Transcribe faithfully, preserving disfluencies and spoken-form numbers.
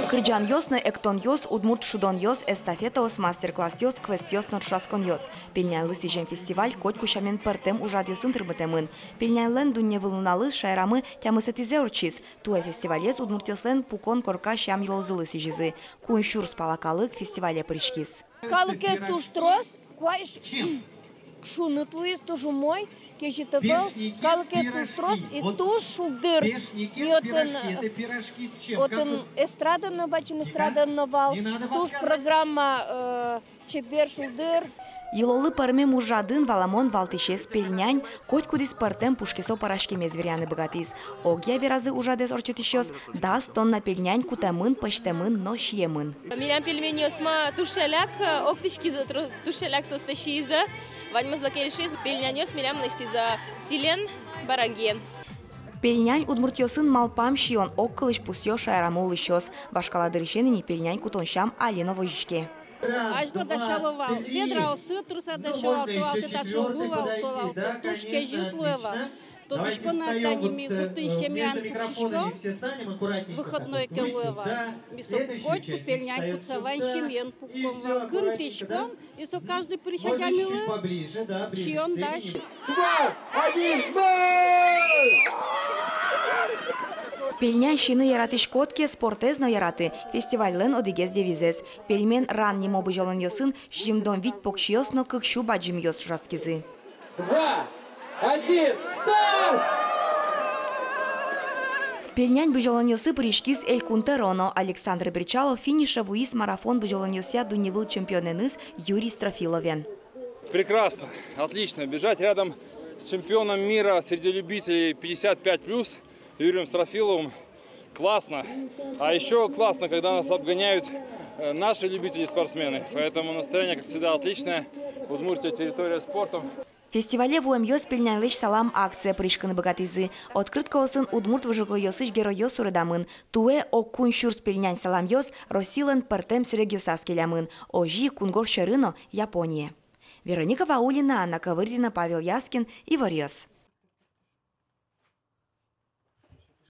Кырӟанъёс но эктонъёс, удмурт шудонъёс, эстафетаос, мастер-классъёс, квестъёс но ӵошатсконъёс. Пельняньлы сӥзем фестиваль котьку сямен пӧртэм ужрадъёсын тырмытэмын. Пельняньлэн дунневыл нуналыз шаерамы тямысэтӥзэ ортчиз. Туэ фестивалез удмуртъёслэн пукон корка сям-йылолзылы сӥзизы. Куинь сюрс пала калык фестивале пыриськиз. Калыкез туж трос, куазь шуныт луиз, туж умой, кезьыт ӧвӧл, калыкез туж трос и туж шулдыр. И отын, э, отын эстрада но, бадӟым эстрада но вал, туж программа, э, чебер, шулдыр. Йылолы пӧрмем ужрадын валамон валтӥсез пельнянь котькудӥз пӧртэм пушкесо пӧраськемез веръяны быгатӥз. Огъя, веразы ужрадэз ортчытӥсьёс, дас тонна пельнянь кутэмын, пӧзьтэмын но сиемын. Милям пельменьёсмы туж ӵаляк, э, октӥськизы, тру-, туж ӵаляк соосты сиизы. Ваньмызлы кельшиз, пельняньёс милям лэсьтӥзы сӥлен, барангиен. Пельнянь удмуртъёсын малпам сиён, огкылысь пусъё шаерамы улӥсьёс. Вашкала дырысен ини пельнянь кутон сям али но возиське. Азьло дасяло вал ведраосы, тырыса дасяло вал, туалты таӵе уг луы вал, туалты туж кезьыт луэ вал. Тодӥсько на, тани ми гуртын семьяен пуксиськом, выходной ке луэ вал, ми соку котьку пельнянь кутса вань семьяен пукком вал, кынтӥськом, и со каждый пырись адямилы сиён дась. Два, один, ноль! Пельнянь сиыны яратӥськод ке, спортэз но яраты — фестивальлэн одӥгез девизэз. «Пельмен ран» нимо бызьылонъёсын сизьымдон вить покчиос но кык сю бадӟымъёс ӵошатскизы. Два, один, старт! Пельнянь бызьылонъёсы пыриськиз Элькун тӧро но. Александр Бречалов финише вуиз марафон бызьылонъёсъя дунневыл чемпионэныз Юрий Строфиловен. Прекрасно, отлично. Бежать рядом с чемпионом мира среди любителей пятьдесят пять плюс Юрием Строфиловым. Классно. А ещё классно, когда нас обгоняют, э, наши любители-спортсмены. Поэтому настроение, как всегда, отличное. Удмуртия — территория спорта. Фестивале вуэмъёс «Пельняньлэсь салам» акцие пыриськыны быгатӥзы. Открыткаосын удмурт выжыкылъёсысь геройёс суредамын. Туэ ог куинь сюрс пельнянь саламъёс Россилэн пӧртэм сэрегъёсаз келямын. Озьы ик кунгож сьӧры но, Японие. Вероника Ваулина, Анна Ковырзина, Павел Яскин, «Иворъёс».